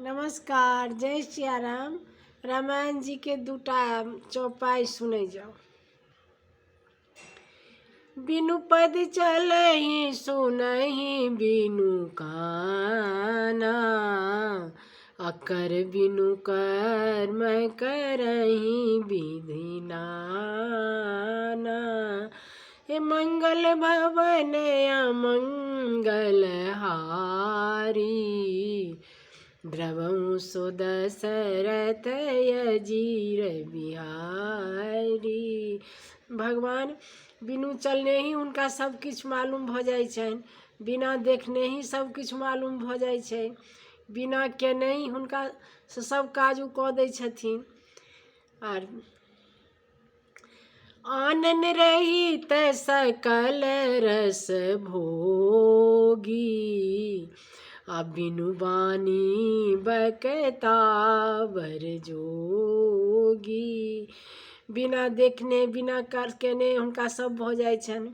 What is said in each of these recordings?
नमस्कार, जय सियाराम। रामायण जी के दूटा चौपाइ सुनै जाउ। बिनु पद चलहि सुनहि बिनु काना, अकर बिनु कर्म करहि विधि नाना। हे मंगल भवन अमंगल हारी, द्रवहु सो दशरथ अजीर बिहारी। भगवान बिनु चलने ही हुनका सब किछु मालूम भऽ जाइ छनि, बिना देखने ही सब किछु मालूम भऽ जाइ छै, बिना केने ही हुनका से सब काज ओ कऽ दै छथिन। आर आनन रहित सकल रस भोगी, आ बिनु बानी बकतावर जोगी। बिना देखने बिना काज केने हुनका सब भऽ जाइ छनि,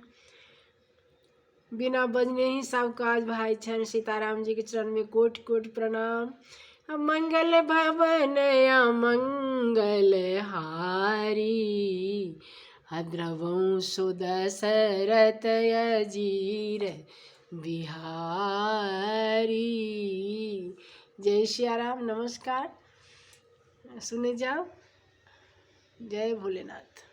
बिना बजने ही सब काज भऽ जाइ छनि। सीताराम जीके चरणमे कोटि कोटि प्रणाम। मंगल भवन अमंगल हारी, द्रवौ सो दशरथ अजीर बिहारी। जय सियाराम, नमस्कार। सुनै जाउ, जय भोलेनाथ।